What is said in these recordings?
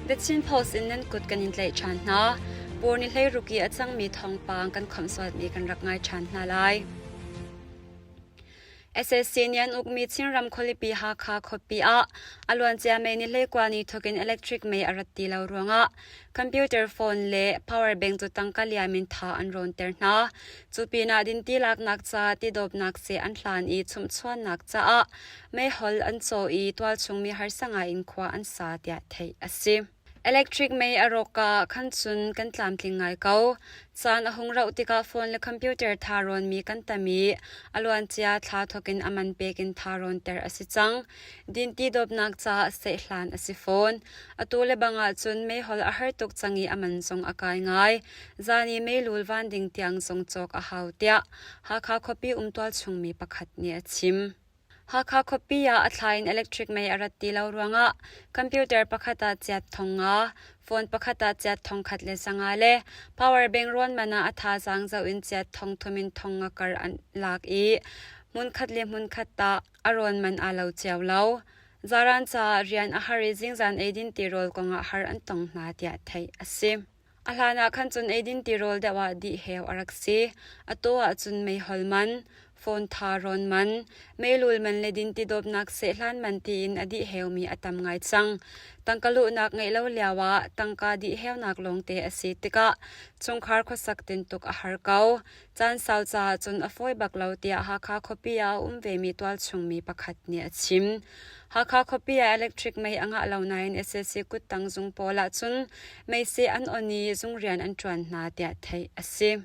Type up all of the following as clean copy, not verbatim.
The Chin Post in nan kut kan in tlaih ṭhan hna. Pur ni 16 i a cangmi thawngpang kan khawmhsuatmi kan rak ngai ṭhan hna lai. SSC nih an ukmi Chinram khualipi Hakha khuapi ah a luancia May ni 21 ni thawk in electric mei a rat ti lo ruangah computer phone le power bank cu tangka liam in tha an rawnter hna. Cu pinah dinti laknak ca tidawpnak seh an hlan i chumhchuannak caah meihol an caw i tualchung mi harsa ngai in khua an sa tiah theih a si. Electric mei a rawk ah khan cun kan tlamtling ngai ko. Caan a hung rauh tikah phone le computer tha rawnmi kan tam i a luancia thla thawkin a man pek in tha rawnter a si cang. Dinti dawpnak caah sehhlan a si fawn. Atu le bang ahcun meihol a har tuk cang i a man zong a kai ngai. Zan i meilul van ding tiang zong cawk a hau tiah Hakha khuapi um tualchungmi pakhat nih a chim. Hakha khuapi ah a thla in electric mei a rat ti lo ruangah computer pakhat ah chiat 5,000, phone pakhat ah chiat 1,500 le power bank rawn man ah a thazaang zoh in chiat 3,000 in 5,000 kar an lak i hmunkhat le hmunkhat ah a rawn man aa lo cio lo. Zaran caah rian a har i zingzan eidin tirawl kongah har an tong hna tiah theih a si. A hlan ah khan cun eidin tirawl deuh ah dih heu a rak si. Atu ah cun meihol man, phone tha rawn man, meilul man le dinti dawpnak sehhlan man tiin a dih heumi a tam ngai cang. Tangka luhnak ngeih lo lio ah tangka dih heunak lawngte a si tikah chungkhar khuasak tintuk a har ko. Caan sau caah cun a fawi bak lo tiah Hakha khuapi ah a um vemi tualchungmi pakhat nih a chim. Hakha khuapi ah electric mei a ngah lo nain sac kuttang zung pawl ah cun meiseh an on i zung rian an ṭuan hna tiah theih a si.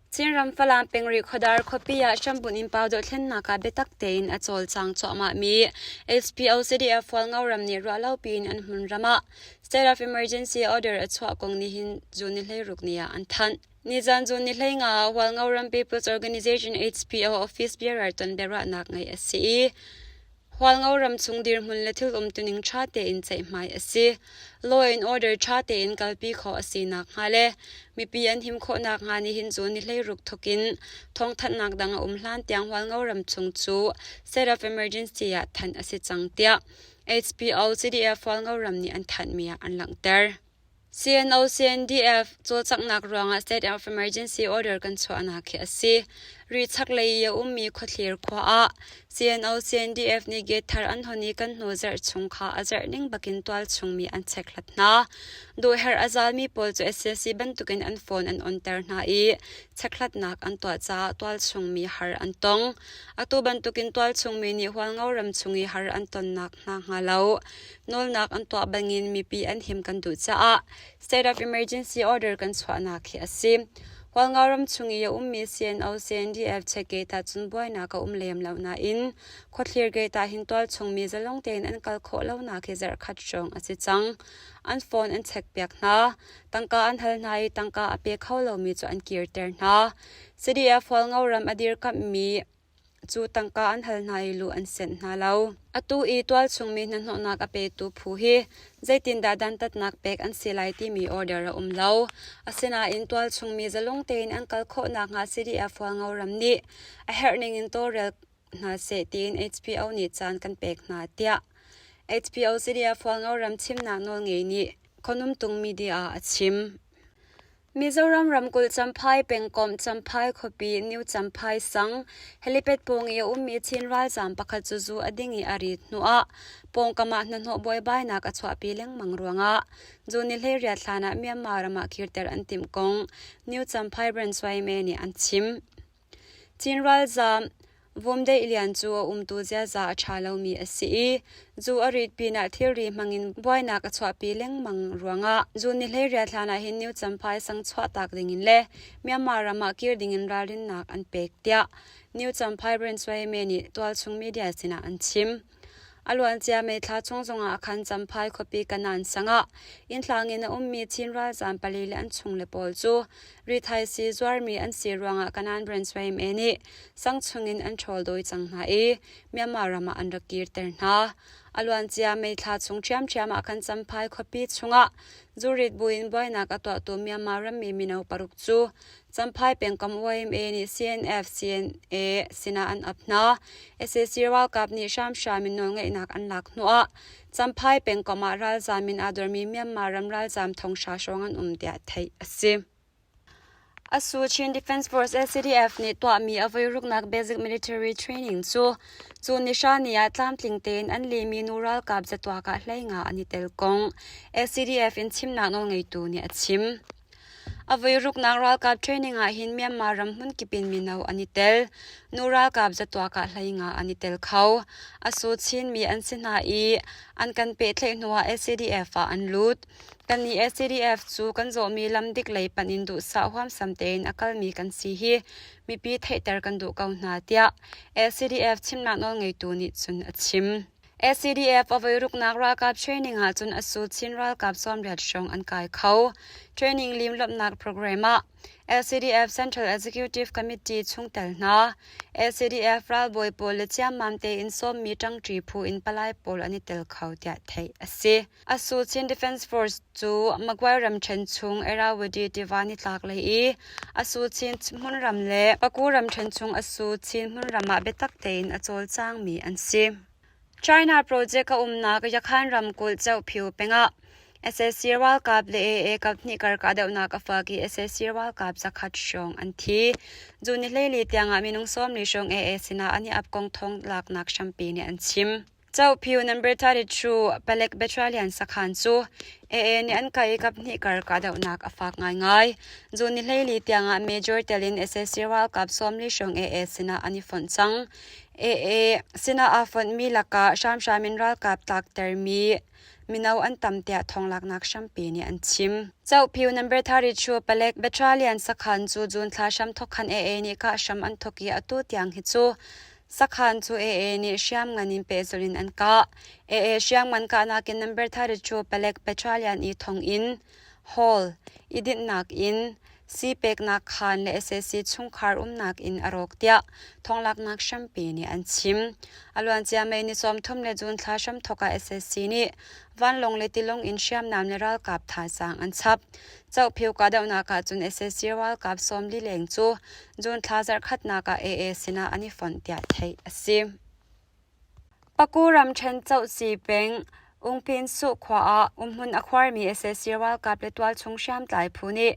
Chinram Falam peng Rihkhawdar khuapi ah hrambunh in pau dohthlennak ah biatak tein a cawlcang cuahmahmi HPO CDF Hualngo ram nih ruahlopi in an hmunram ah State of Emergency Order a chuah kong nihin June ni 16 ni ah an thanh. Nizan June ni 15 ah Hualngoram People's Organization HPO office bearer ton biaruahnak ngeih a si i Hualngoram chung dirhmun le thil umtuning ṭha tein ceihmai a si. Law and order ṭha tein kalpi khawh a si nakhnga le mipi an him khawh nakhnga nihin June ni 16 thawk in thawngthanhnak dang a um hlan tiang Hualngoram chung cu state of emergency ah thanh a si cang tiah HPO CDF Hualngoram nih an thanhmi ah an langhter. CNO-CNDF cawlcanghnak ruangah state of emergency order kan chuahnak hi a si. Ri chaklei i a ummi khuathlir khua ah CNO-CNDF nih gate thar an hon i kan hnu zarh chung kha a zarh ning bakin tualchungmi an chekhlat hna. Duhherh a zalmi pawl cu sac bantukin an phone an onter hna i chekhlatnak an tuah caah tualchungmi har an tong. Atu bantukin tualchungmi nih Hualngo ram chung i har an tonnak hna hnga lo. Nawlnak an tuah bangin mipi an him kan duh caah state of emergency order kan chuahnak hi a si. Hualngo ram chung i a ummi CNO CNDF check gate ah cun buainak a um lem lo nain khuathlir gate ah hin tualchung mi zalong tein an kal khawh lonak hi zarhkhat hrawng a si cang. An phone an check piak hna. Tangka an hal hna i tangka a pe kho lomi cu an kirter hna. CDF Hualngo ram a dirkamhmi cu tangka an hal hna i luh an senh hna lo. Atu i tualchung mi hnahnawhnak a petu phu hi zeitindah dantatnak pek an si lai timi order a um lo. Asinain tualchung mi zalong tein an kal khawh nakhnga CDF Hualngo ram nih a herh ning in tawlrel hna seh tiin HPO nih caan kan pek hna tiah HPO CDF Hualngo ram chimnak nawlngei nih Khonumtung media ah a chim. Mizoram ramkulh Champhai pengkomh Champhai khuapi New Champhai sang helipad pawng i a ummi Chin ralzaam pakhat cu zu a ding i a rit hnuah pawngkam ah hnahnawh buaibainak a chuahpi lengmang ruangah zu ni 18 hlan ah Myanmar ram ah kirter an timh kong New Champhai Branch YMA nih an chim. Chin ralzaam Vumdeih Lian cu a umtu ziaza a ṭha lomi a si i zu a rit pinah thilri hmangin buainak a chuahpi lengmang ruangah zu ni 18 hlan ah hin New Champhai sang chuahtak dingin le Myanmar ram ah kir dingin ralrinnak an pek tiah New Champhai Branch YMA nih tualchung media sinah an chim. A luancia May thla chung zongah khan Champhai khuapi Kanan sang ah inntlang in a ummi Chin ralzaam pali le an chungle pawl cu rithaisii zuarmi an si ruangah Kanan Branch YMA nih sang chungin an ṭhawl dawi cang hna i Myanmar ram ah an rak kirter hna. A luancia May thla chung ṭhiamṭhiam ah khan Champhai khuapi chungah zurit buin buainak a tuahtu Myanmar rammi mino paruk cu Champhai pengkomh YMA nih CNF CNA sinah an ap hna. Sac ralkap nih hramhram in nawlngeihnak an lak hnuah Champhai pengkomh ah ralzaam in aa dormi Myanmar ram ralzaam thonghra hrawng an um tiah theih a si. Asu Chin Defence Force (CDF) nih tuahmi a voiruknak Basic Military Training cu cu nihra ni ah tlamtling tein an lehmi nu ralkap zatuak ah 15 an i tel kong CDF in chimnak nawlngeitu nih a chim. A voiruknak ralkap training ah hin Myanmar ram hmunkip in mino an i tel. Nu ralkap zatuak ah 15 an i tel kho. Asu Chinmi an si hna i an kan pehtlaih hnuah CDF ah an lut. Kannih SCDF cu kan zawhmi lam dik lei panh in duhsah huamsam tein a kalmi kan si hi mipi theihter kan duh ko hna tiah SCDF chimnak nawlngeitu nih cun a chim. SCDF a voiruknak ralkap training ah cun a Chin ralkap 80 hrawng an kai kho. Training limlawmhnak program ah LCDF Central Executive Committee chungtel hna, LCDF ralbawi pawl le ciammam tein sawmmi ṭangṭi phu in palai pawl an i tel kho tiah theih a si. Asu Chin Defence Force cu Magway ramṭhen chung Irrawaddy tiva nitlaklei i Asu Chin hmunram le Paku ramṭhen chung Asu Chin hmunram ah biatak tein a cawlcangmi an si. China project a umnak Yakhan ramkulh Chohpyu pengah sac ralkap le AA kaphnih kar kahdohnak a fak i sac ralkap zakhat hrawng an thi. June ni 14 tiangah minung 40 hrawng AA sinah an i ap kong thawng laknak hrampi nih an chim. Chohpyu number 32 palek battalion sakhan cu AA nih an kah i kaphnih kar kahdohnak a fak ngaingai. June ni 14 tiangah major tel in sac ralkap 40 hrawng AA sinah an i fonh cang. AA sinah aa fonhmi lakah hramhram in ralkap tlaktermi mino an tam tiah thawnglaknak hrampi nih an chim. Chohpyu number 32 palek battalion sakhan cu June thla hramthawk khan AA nih kah hram an thawk i atu tiang hi cu sakhan cu AA nih hriamngan in pehzulh in an kah. AA hriamngan kahnak in number 32 palek battalion i thonginn, hall, i dinhnak inn, Sii peknak khaan le sac chungkhar umnak inn a rawk tiah thawnglaknak hrampi nih an chim. A luancia May ni 30 le June thla hramthawk ah sac nih vanlawng le tilawng in hriamnam le ralkap thazaang an chap. Chohphiu kahdohnak ah cun sac ralkap 40 leng cu June thla zarhkhatnak ah AA sinah an i fonh tiah theih a si. Paku ramṭhen Chohsi peng Ungpinsuh khua ah umhmun a khuarmi sac ralkap le tualchung hriamtlai phu nih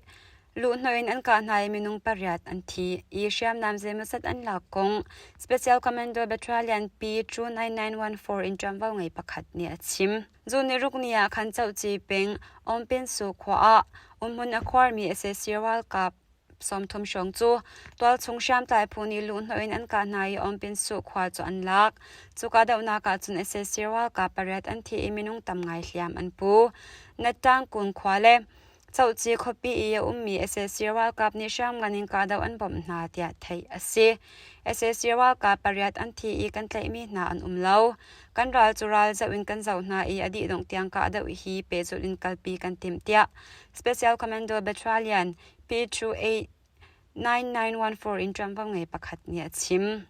luhhnawh in an kah hna i minung pariat an thi i hriamnam zeimawzat an lak kong Special Commando Battalion P29914 in ṭuanvo ngei pakhat nih a chim. June ni ruk ni ah khan Chohci peng Ungpinsuh khua ah umhmun a khuarmi sac ralkap 30 hrawng cu tualchung hriamtlai phu nih luhhnawh in an kah hna i Awmpinsuh khua cu an lak. Cu kahdohnak ah cun sac ralkap pariat an thi i minung tam ngai hliam an pu. Nattangkun khua le Chohci khuapi i a ummi sac ralkap nih hriamngan in kahdoh an bawmh hna tiah theih a si. Sac ralkap pariat an thi i kan tlaihmi hna an um lo. Kan ral cu ral zoh in kan zoh hna i a dih dongh tiang kahdoh hi pehzulh in kalpi kan timh tiah Special Commando Battalion P28914 in ṭuanvo ngei pakhat nih a chim.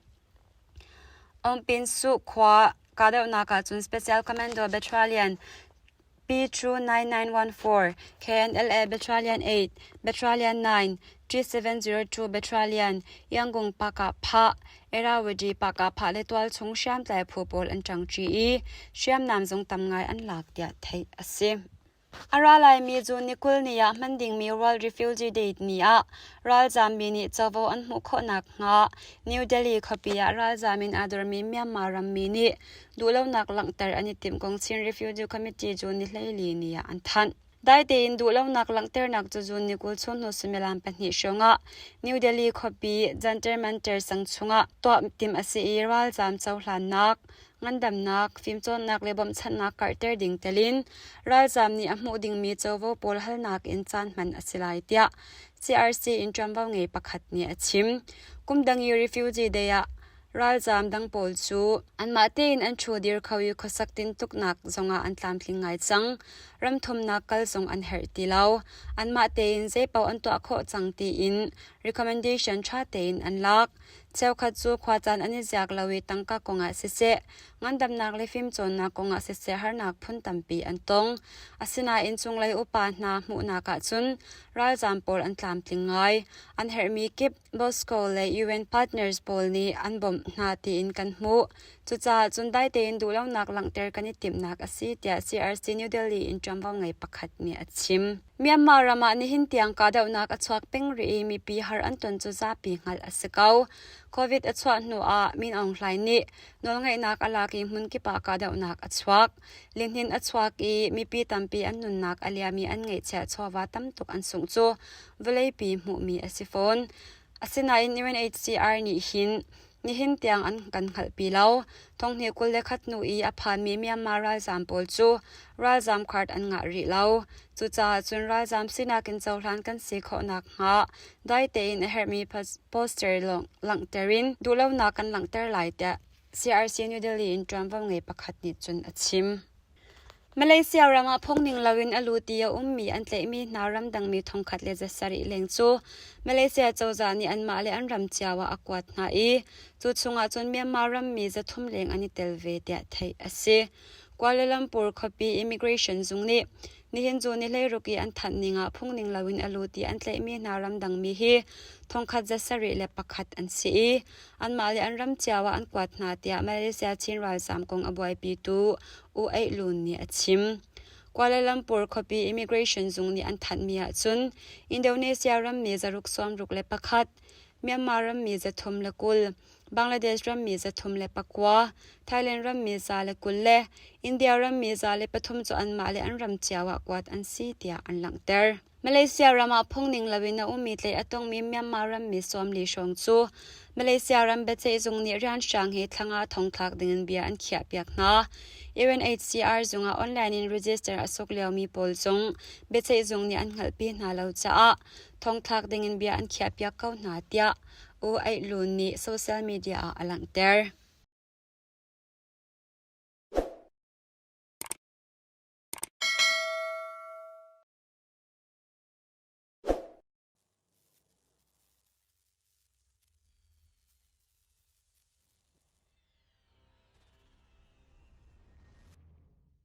Ongpinsuh khua kahdohnak ahcun Special Commando Battalion P29914, KNLA Battalion 8, Battalion 9, G702 Battalion, Yangon Pakah Irrawaddy Pakah le tualchung hriamtlai phu pawl an ṭangṭi i hriamnam zong tam ngai an lak tiah theih a si. A ra laimi cu ni 20 ni ah hman dingmi World Refugee Day ni ah ralzaammi nih covo an hmuh khawh nakhnga New Delhi khuapi ah ralzaam in aa dormi Myanmar rammi nih duhlonak langhter an i timh kong Chin Refugee Committee cu ni 14 ni ah an thanh. Dai tein duhlonak langhternak cu June ni 20 chung hnu suimilam pahnih hrawngah New Delhi khuapi Jantar Mantar sang chungah tuah timh a si i ralzaam cohlannak, ngandamnak, fimcawnnak le bawmhchanhnak karhter ding telin ralzaam nih a hmuh dingmi covo pawl halnak in caan hman a si lai tiah CRC in ṭuanvo ngei pakhat nih a chim. Kum dang i Refugee Day ah ralzaam dang pawl cu anmah tein an ṭhu dir kho i khuasak tintuknak zongah an tlamtling ngai cang. Ramthumnak kal zong an herh ti lo. Anmah tein zeipaoh an tuah khawh cang tiin recommendation ṭha tein an lak. Cheukhat cu khuacaan an i ziak lo i tangka kongah siseh, ngandamnak le fimcawnnak kongah siseh harnak phun tampi an tong. Asinain cunglei upa hna hmuhnak ahcun ralzaam pawl an tlamtling ngai. An herhmi kip Bosco le UN partners pawl nih an bawmh hna tiin kan hmuh. Cucaah cun dai tein duhlonak langhter kan i timhnak a si tiah CRC New Delhi in ṭuanvo ngei pakhat nih a chim. Myanmar ram ah nihin tiang kahdohnak a chuak peng rih i mipi har an ton cu zapi hngalh a si ko. Covid a chuah hnu ah Min Aung Hlaing nih nawlngeihnak a lak i hmunkip ah kahdohnak a chuak. Lihnin a chuak i mipi tampi an nunnak a liam i an ngeihchiah chawva tam tuk an sungh cu vawleipi hmuhmi a si fawn. Asinain UNHCR nih hin Nihin tiang an kan hngalhpi lo. Thonghnih 21 hnu i a phanmi Myanmar ralzaam pawl cu ralzaam card an ngah rih lo. Cucaah cun ralzaam sinak in cohlan kan si khawh nakhnga dai tein a herhmi poster langhter in duhlonak kan langhter lai tiah CRC New Delhi in ṭuanvo ngei pakhat nih cun a chim. Malaysia ram ah phungning loin a lut i a ummi an tlaihmi hna ramdangmi thongkhat le 700 leng cu Malaysia cozah nih anmah le an ram cio ah a kuat hna i cu chungah cun Myanmar rammi 300 leng an i tel ve tiah theih a si. Kuala Lumpur khuapi immigration zung nih nihin cu ni 16 i an thanh ning ah phungning loin a lut i an tlaihmi hna ramdangmi hi thongkhat 701 an si i anmah le an ram cio ah an kuat hna tiah Malaysia Chin ralzaam kong a buaipitu U Aih Lun nih a chim. Kuala Lumpur khuapi immigration zung nih an thanhmi ahcun Indonesia rammi 661, Myanmar rammi 320, Bangladesh rammi 309, Thailand rammi 120 le India rammi 103 cu anmah le an ram cio ah kuat an si tiah an langhter. Malaysia ram ah phungning loin a ummi tlaih a tongmi Myanmar rammi 40 hrawng cu Malaysia ram biaceihzung nih rianhrang hi thla nga thongthlak dingin bia an khiahpiak hna. UNHCR zung ah online in register a sok liomi pawl zong biaceihzung nih an hngalhpi hna lo caah thongthlak dingin bia an khiahpiak ko hna tiah U Aih Lun nih social media ah a langhter.